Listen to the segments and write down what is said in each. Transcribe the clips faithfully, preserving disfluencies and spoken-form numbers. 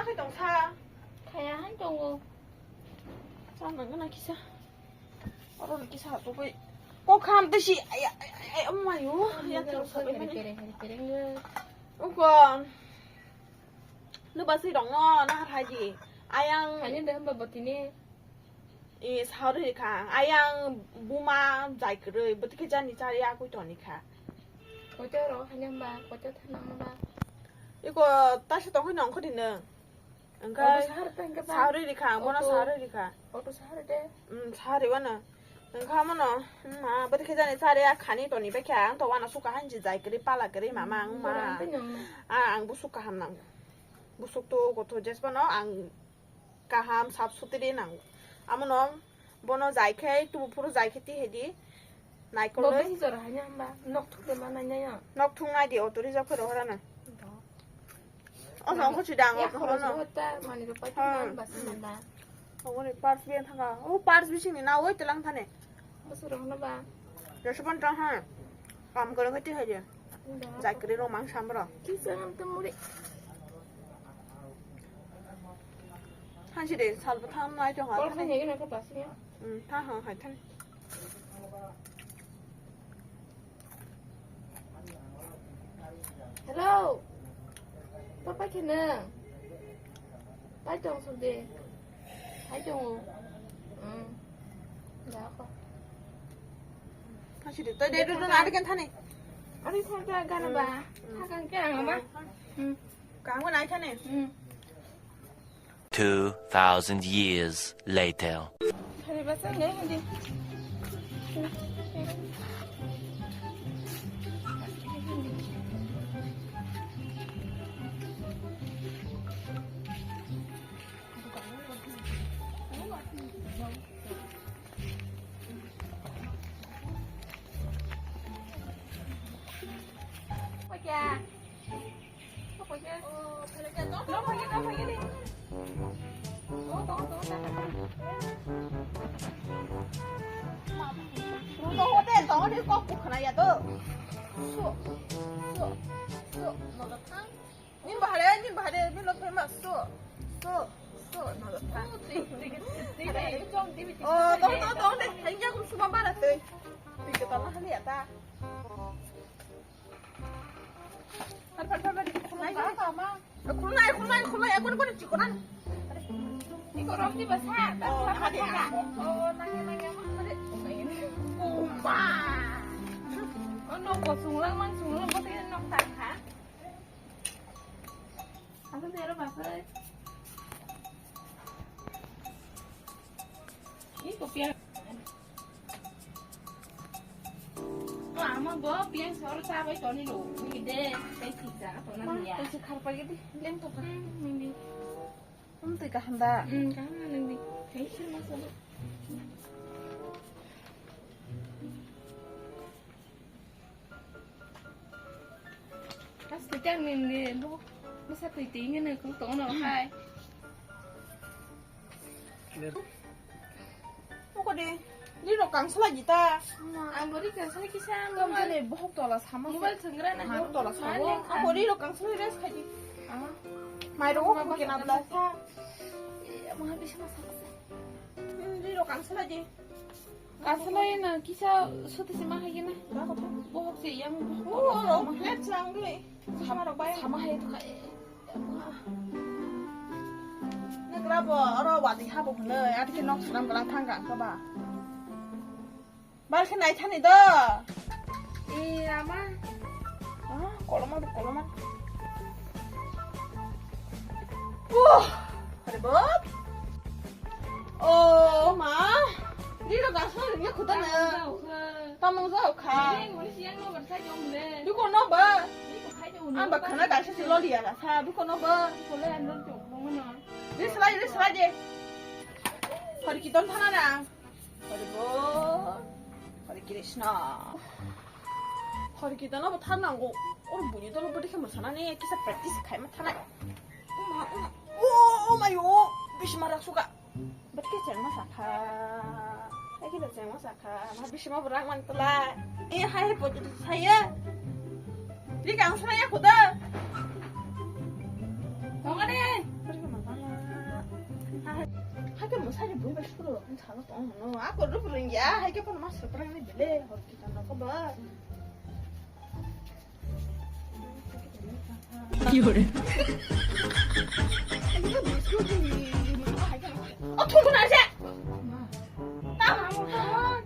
Khai tong sa. Khaya han tongo. Sa nang na kisa. Oro ni kisa to koi. Ko kham te si. Ay, ay, ay, ay, oh my, oh. Ya, terus sampai mana? Uko. Nuba si dong no, na hai di. Ayang. Hanya dah mbak botini. I sauri kha, ayang buma jai kwrwi, bwtwi khe jani chari akui toni kha. Koito ro hanya ba, koito thana ba. Iko tasi tongwi nong khodi nang. Engkha sauri rikha, bono sauri rikha. Auto sauri de. Mm, sauri wano. Engkha mono, mm, ma bwtwi khe jani chari akhani toni bai kha, ang to wano suka hanji jai kwrwi pala kwrwi mama ang ma. Ah, ang busuk kaham nang. Busuk to koto jesbano ang kaham sap sutri nang. Amono bono jai khe tubu phuru jai khe tihedi. Naikol. Bo bisi jora hanya hamba nok thuk de ma nai nai. Nok thung nai di auto reserve khe rohora na. O song ko chidang o hono. Hota mani rupai tu man basi man ba. Ongoni pars bi thanga. O pars bi sini na oi telang thane. Basi rohona ba. Restaurant tang ha. Kam karo khe tihedi. Jakri rok mang samro. Kisa ham to muri. Hansi de, salbo tham nai to ha. Kol khan hegi na khe pasing ya. Hmm, tha ha hai than. Hello. Papa khe nang. Pai tong suk de. Pai tong o. Hmm. Da ko. Thasi de, to de, to na de kan thani. Ari thang ka gana ba. Hmm. Thang ka ang ba. Hmm. Kang ko nai thani. Hmm. Two thousand years later. Hari ba sa ne hindi. Ning bahare, ning bahare, ning lo phe ma so, so, so, no lo pha. Oh, tong, tong, tong, de, thai ya kum suma bara tei. Tei ke tala hali ata. Har, har, har, har, khulnai, khulnai, khulnai, khulnai, ekor, ekor, chikonan. Iko rom di basa. Oh, hadi. Oh, nangi, nangi, hadi. Kumba. Oh, no, ko sunglang man, sunglang ko tei nok tak ha. Asal dia orang masuk. Ini kopi yang. Oh, ama bo piang sor ta bai toni lo. Ini de, tei sisa, tona dia. Tei si khar pagi di, lem to ka. Hmm, ini. Hmm, tei kaham da. Hmm, kaham na nang di. Tei sir masuk. Asli tang nini bo masa tui tui ngene kung tong no hai. Oko de, ni rok kang sala jita. Ang bori kang sala kisa. Kam jale bohok tola sama. Mobile thengra na. Bohok tola sama. Ang bori rok kang sala rest khaji. Mai rok ko kena bla sa. Maha bisa masa. Ni rok kang sala ji. Kasalai na kisa suti si ma hai na. Bohok si yang bohok. Oh, oh, plate sang dui. Sama rok bai. Sama hai to kai. Nagra bo oro wadi habo hwnwi ati ke nok sanam galang thang ka ba. Bal khe nai thani do. E ama. Ah, koloma, koloma. Wah, hari bot. Oh, ma. Riro gaso ringya khuda na. Tamang jao kha. Duko no ba. Ang ba khana gaso si loli ya sa. Duko no ba. Ri salai, ri salai je. Hari kiton thana na. Hari bol, Hari Krishna. Hari kita no bo thar nango. Or buni dolo bodi khe mosanani kisa practice khai ma thanai. Uma, uma. Oh, oh my, oh. Bisi marak suka. Bodi khe cheng ma sakha. Ai khe cheng ma sakha. Ma bisi ma borang man tula. E hai hai podi saya. Ri kang saya khuda. Tongani. Bodi khe man Sari bui bai suru, ang salo tong no. Ako rup rung ya, hai ke pon mas surprise ni bile, hor kita no ko ba. Oh, thung na se. Ta ma mo to,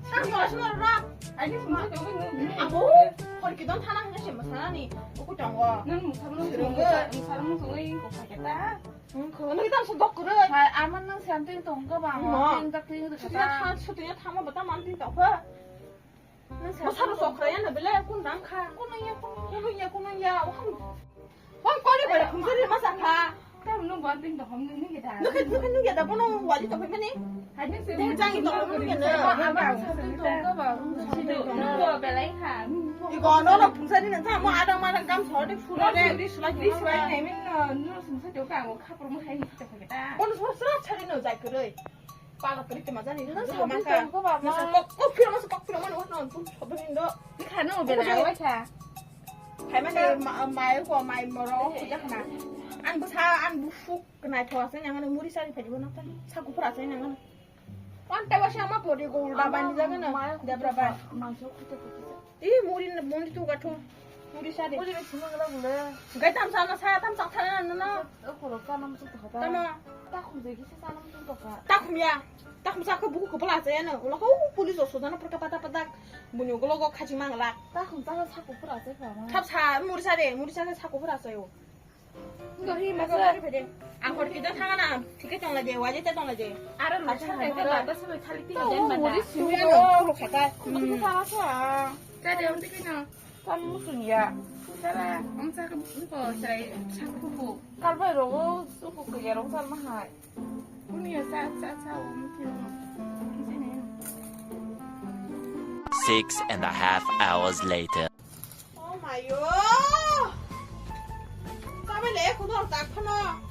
ta mo suru ro. Ani mo to. Abo, hor kita thana hanya se masana ni. Aku tong wa. Nang mo sabo no. Rung. Mo sabo no sungui ko paketa. Ang kho nang tam sa dok kwrwi. Hai, ama nang sam tin tong ka ba, ma. Ang tak tin ka ta. Sutina tha, sutina tha ma bata man tin tong kha. Nang sam. Masa ro sok kha ya na bele kun dang kha. Kun ya, kun ya, kun ya, kun ya. Wah. Wah, kori ba, kun sari masa kha. Tam nung ba tin tong hom ni ni da. Nung ke, nung ke da bono wali tong mani. Hai ni se. Deh, jang tong mani na. Ama sam tin tong ka ba. Nung ko belai kha. Iko no no kun sari na ta mo adang madang kam sor de sura de. Di sulai, di sulai. Hai min no, no sum sa jo ka. Khapur mo hai ni kita kita. Bono sura sura chari no jai kwrwi. Pala kwrwi te majani. No sa maka. Ko ba ma. Ko ko phira masa kok phira mano no tu sobo ni do. Di kha no bela wai kha. Hai mane mai ko mai moro kujak na. An bu sa an bu fuk knai tho ase nang ani muri sari phai bo na ta. Sa ku phra ase nang ani. Wan ta wa sa ma pori go da ban jaga na. Debra ba. Ma so ku te ku te. Ih, muri, muri tu gato. Muri sa de. Muri be sima gala gule. Gai tam sa na sa, tam sa thana na na. O koro ka nam su thata. Tama. Ta khum je ki sa nam tu to ka. Ta khum ya. Ta khum sa ko buku ko pala sa ya na. Ulo ko police o sodana perka pata pata. Bunyo golo go khaji mangla. Ta khum sa sa ko pura sa ka ma. Thap sa, muri sa de, muri sa sa ko pura sa yo. Gohi masa. Ang hor kita thanga na, thike tong la je, waje te tong la je. Aro lucha hai ka ba, bas bai khali ti den banda. Muri simi no, khuluk saka. Khuluk saka sa. Ka de undi kino. Kan musun ya. Sara, ang sa ka ko sai sa ko ko. Kal bai rogo, su ko ko ya rong sa ma hai. Kuni ya sa sa sa o muti no. Six and a half hours later. Oh my god! Sabai le khudor tak phano.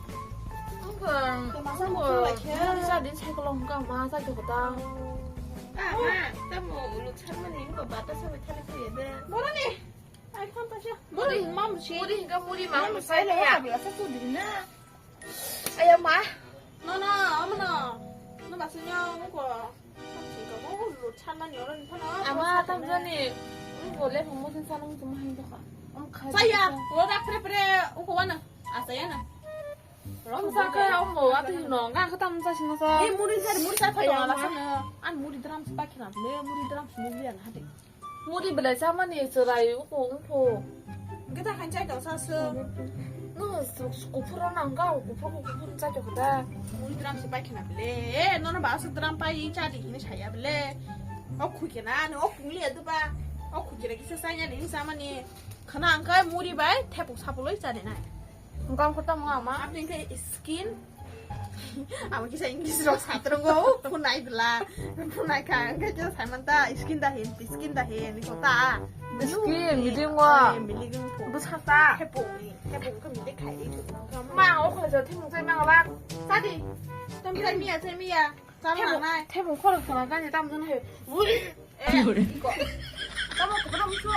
Ang kang. Te masa mo khulai khe. Sa din sai kolong kang ma sa jok ta. Ah, ma, ta mo uluk sarmani ko bata sabai thali khe de. Boroni. Ai kham ta sha. Muri, mam si. Muri hingga muri mam sai le ya. Sa tu din na. Aya ma. No, no, omo no. No ba sini omo ko. Omo ko lo chana ni oro ni phano. Ama tam jani. Omo ko le mo sin sana mo hai to ka. Saya, lo dak pre pre uko wana. Asa ya na. Rom sa ka omo atu no. Ga ka tam sa sino sa. Eh, muri sa, muri sa ka yo ala sana. An muri dram sa pakina. Le muri dram sa muri ya na hade. Muri belai chamani chwrai uko wngkho. Hwnkhe ta khain chai tong sa swk. No, swk, swk kuphur rok nang kha, kuphur, kuphur chai tong kha ta. Muri dram se pai khna bele. Eh, nono ba swk dram pai cha di hini saya bele. O khui khna, ani o kungli ya duba. O khui khna kisa saya ni hini chamani. Khna ang kai muri bai, thepuk sapuloi cha de nai. Hwnkhe ang khe tamo ama. Aboni hwnkhe skin. Amo kisa English rok satrongo, phunai bla. Phunai kha, hwnkhe kisa saimanta skin da hin, skin da hin, iko ta. Skin, miling wa. Miling ko. Bwsa ta. Hepung ni, hepung ko miling khai. Ma, o kho jo thimung sai ma ba. Sadi. Tam sai miya, sai miya. Tamo nangnai. Thebung khorok thangna gani tamo jani hai. Ui. Eh, iko. Tamo kubra musu.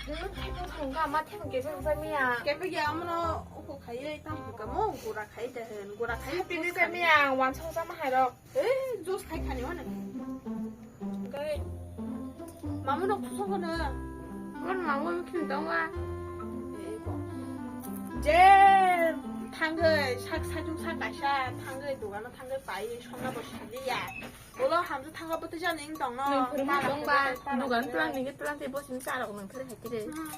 Thebung thangka ma thebung kesa kesa miya. Kepe ya amno uko khaiye tamo kamo gura khai de hen gura khai. Happy ni kami ang wan song sama hai rok. Eh, juice khai khani wana. Gai. Mamu no kuso kono. Mon mamu khin tonga. Eh, iko. Je thangoi sak sajuk sak kaisa thangoi dogano thangoi pai songna bo saliya. Ulo hamjak thangkha bwtwi jani wng tongno. Nwng phwrwngma tongba, dugan twlang nini twlang tei bosong charok nwng phwrwng hai tide. Hmm.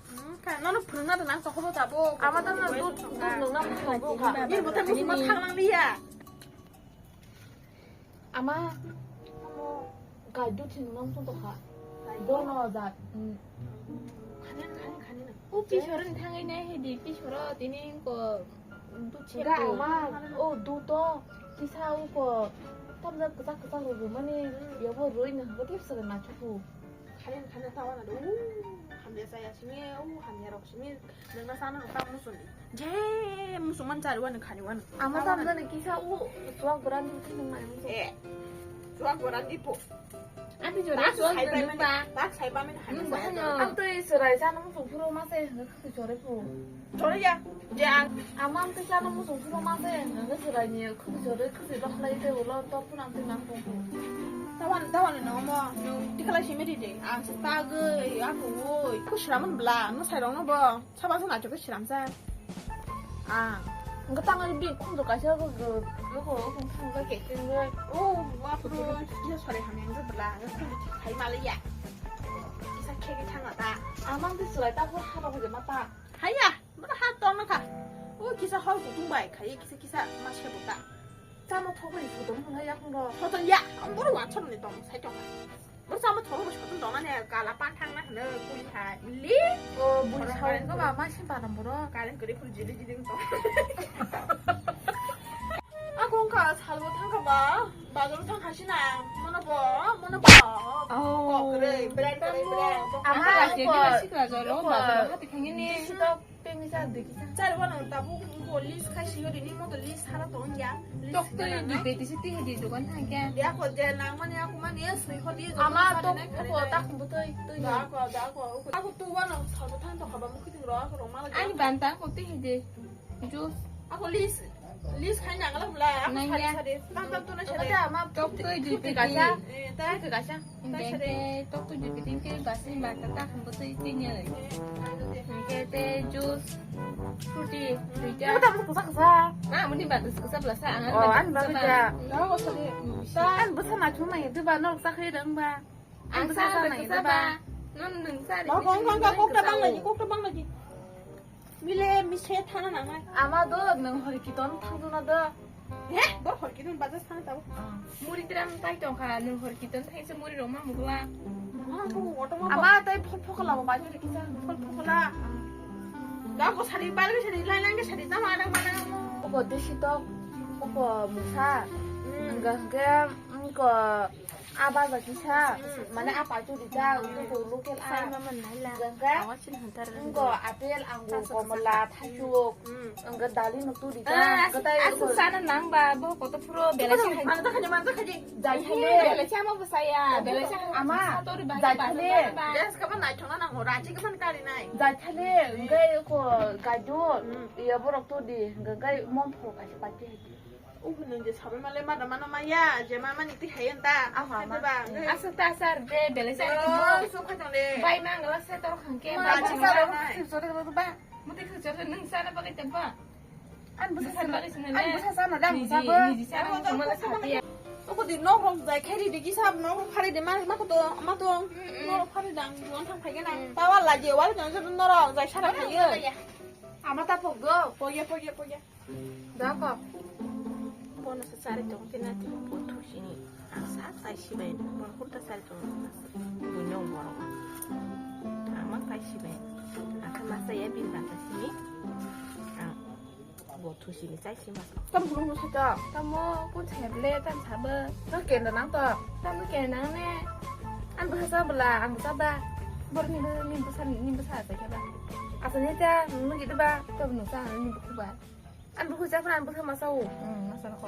Hmm, kha, nono phwrwngna rwnang tongkha bo tabuk. Ama tamo dud, dud nwngna muchung bo kha. Nini bwthai muchungma thanglang liya. Ama, gai dud si nwngna muchung tongkha. Bono jat, hmm. Khani, khani, khani na. O pisor ni thangwi nai hai di, pisoro tini ko. Ga ma, o duto, kisa uko, tamjak kwchak kwchak rwgwmani, yobo rwi nang hwnkhe tepsa na chuku. Khani khani tawa na do, hamya saya simi, o hamya rok simi, nangna sana rok ta musun di. Je musun man chari wani khani wani. Ama tamjani kisa o, chuak gorani kisa nang nai musun. Eh, chuak gorani po. Ani jora tak suan sai bai nung mani, ba. Tak sai bai mani, nung ba hano. Ang tei serai jana muchung phuru ma se hwnkhe khwtwi chore phuru. Chore ya, je ang. Ama ang tei jana muchung phuru ma se hwnkhe serai ni khwtwi chore khwtwi rok lai tei ulo tor phuru ang tei nang tong phuru. Tawan, tawan no mo, nung tikhala simi di de. Ang se tagwi, ang kongwi. Ku siraman bla, no sai rong no bo. Sabo se naithok khe swnamjak. Ah. Wngkha tang ani bini khunju kaisa rw-, rw-, rw-, rw-, rw-, rw-, khe khe rw-, rw-. Oh, ma phuru, kisa sari hamya wngkha bwla, wngkha khunju khai maliya. Kisa khe khe thangna ta. Amang twi swlai ta phuru ha rok hoja ma ta. Haiya, bwla ha tong nokha. Oh, kisa hor kutung bai khai, kisa kisa ma se bo ta. Chama thok bai photo no ya khung ro. Photo ya, ang boro WhatsApp ni tong, sai tong. Boro chama thok bai photo tong na ne, kala pan thang na hne, kuli hai. Li? O, bui boro sai kali ko ba, ma sim pa nam boro. Kali kali pun jili jili tong. Ako wngkha salbo thangkha ba, bazar thang khasi na, mono bo, mono bo. Oh. Kok kre, brand kre, brand. Ama, ama, rajya ko, ni sikla jolo, ko, bazar hati khangini. Disi to Pengisa, dui kisa. Chari wano tabuk bo list khai sio rini mo to list hara to ya. List tok to hara dui nai. Beti si tihi di dukan thangke. Ya ko je nang mani aku mani ya sui ho di. Ama tok ko tak butoi tui. Da ko, da ko. Aku tu wano salbo thang to khaba mukhi ting ro aku ro mala. Ani bantang ko tihi di. Juice. Aku list, list khai nang la mula. Aku nang sari ya. Sari. Tam tam tu na sari. Ada ama tok to dui beti. Kaisa. Eh, ta. Tok kaisa. Hingke tok tu jupi tingke basi bata ta hingke twi twi nyoi. Hingke te juice, fruity, duita. Kamu tak bisa kesa. Ma, muni bata kesa belasa angan. Oh, an bagus ya. Bisa. An bisa na cuma itu ba nol sakhe dang ba. An bisa na itu ba. Non nung sa. Mau kong kong kong kok tabang lagi, kok tabang lagi. Mile mise thana nangnai. Ama do nung hori kiton thangduna do. He, bo hori kiton bajar thana tabo. Muri tram tai tongkha, nung hori kiton thaisa muri roma mugla. Ama tai phol phokla bo bajar kisa phol phokla. Da ko sari bal ke sari lai lang ke sari tama adang mana. Oko desi tok, oko musa. Enggak ke, engko Aba ba kisa, mane apa tu dija, untuk local a. Sai mama nai la. Gangga. Awa sin huntar. Engko apple, anggur, komola, thaichuk. Engko dali nuk tu dija. Engko tai aku sana nang ba, bo koto puro bela si hai. Mana tak aja, mana tak aja. Jai thale. Bela si ama bo saya. Bela si ama. Jai thale. Jas kapan nai thona nang ho, raji kapan kari nai. Jai thale, engko ko gaidu. Iya borok tu di, engko gai mom pho kasi pati. Ubu nung je sabai male mada mano maya, je ma mani ti hayen ta. Aha, ma. Asa ta sar de, bele sa. Oh, so kha tong de. Bai mangala se tor khangke, bai mangala. Sir sore ba. Muti khujor nung sana bagai teba. An busa sana, an busa sana dang busa ba. Ni ji sana mala sati. Ubu di nok rok jai khari de kisa nok rok khari de ma ma ko to ma to nok rok khari dang jon thang phai gana. Tawa la je wal jon jon norok jai sana khayo. Ama ta pok do. Pogya pogya pogya. Dako. Bono se sari tong khe na tini bothu sini. Ang sa sai sibai, bono kurta sari tong khe na se. Buino borok. Ama sai sibai. Aka masa ya bin bata sini. Ang bothu sini sai sima. Tam gulung sa ta. Tamo kun sa ble tam sa be. Ta kenda nang ta. Tam kenda nang ne. An bwsa sa bela, ang sa ba. Bor ni bwsa ni bwsa ni bwsa sa khe ba. Asa ni ta nung gitu ba. Tam nung sa ni bwsa ba. An buku jak na, an buku masa o. Hmm, masa ko.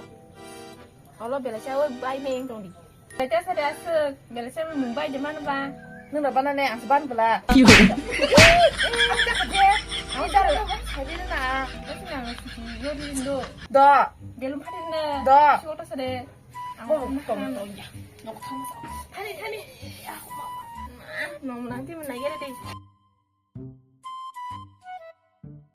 Olo bela cha o bai meng tong di. Bela cha sa de asuk, bela cha mung bai de man ba. Nung na bana ne, ang ban bela. Ki hore? Ang jar, ang jar. Sai de na. Bela cha nang yo di do. Do. Belum phatin na. Do. Chota sa de. Bo tong tong ya. Nok thang sa. Thani thani. Nong nang ti mana gere de.